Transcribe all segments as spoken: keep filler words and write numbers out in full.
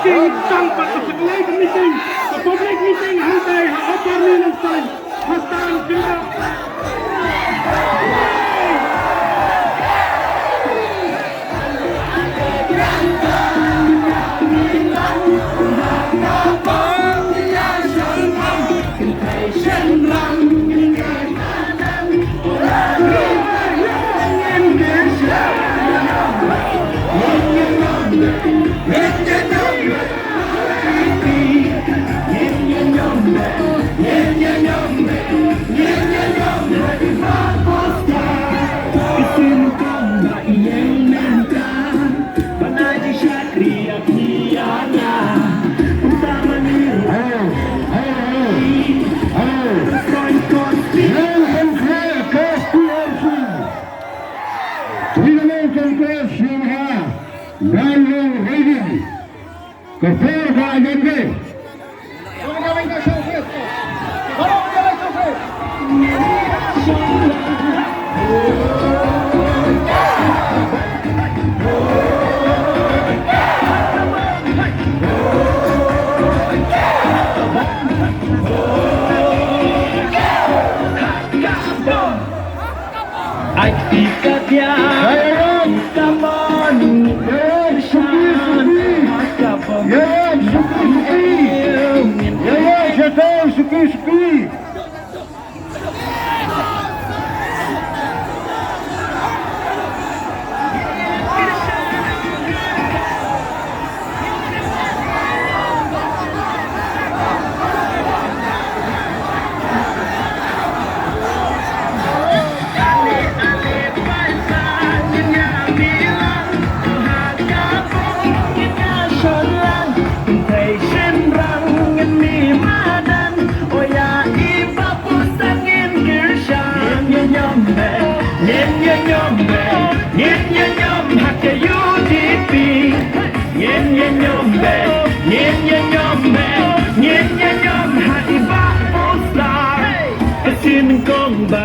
Tang pat ka public meeting, ka public meeting hangtai ha Upper New Nongstoiñ. Hastan Gilbert.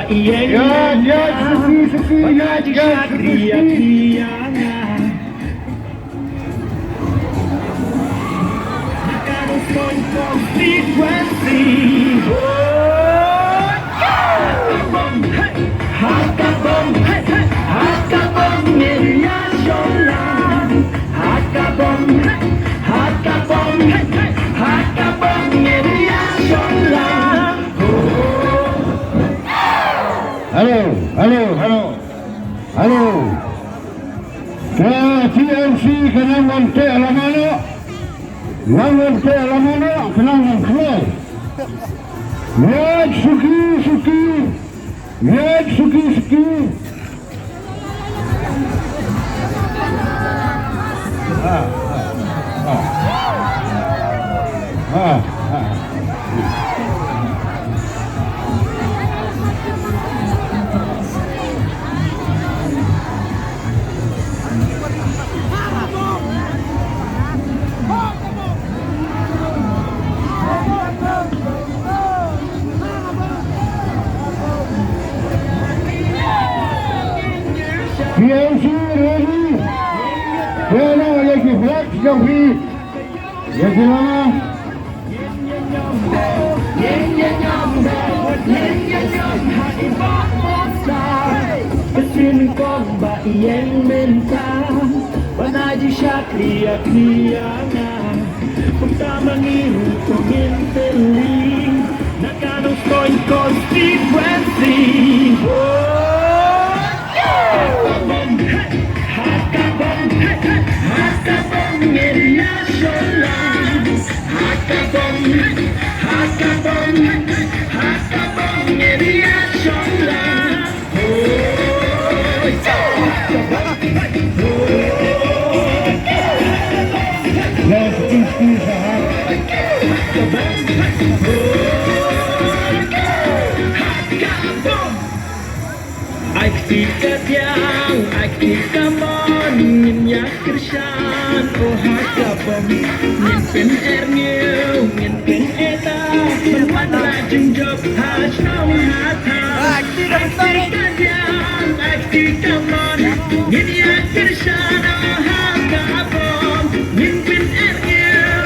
Ïaid, ïaid, suki, suki, ïaid, ïaid, suki, suki. Hello, hello, hello. Hello. Ka T M C ka nang wan teh lama noh. Nang wan teh lama noh, ka nang wan khlei. Ïaid suki suki. Ïaid suki suki. Ah, ah, ah. Ah, ah. P N C ready. Kena lagi flag jong phi. Ya, gimana? Ai kti ka diang, ai kti ka mon, ngin ïa kyrshan, oh ha ka bom. Ngin pyn-er ngiew, ngin pyn-er ta, ban wan la jingjop ha shnong ha thaw. Ai kti ka diang, ai kti ka mon, ngin ïa kyrshan, oh ha ka bom. Ngin pyn-er ngiew,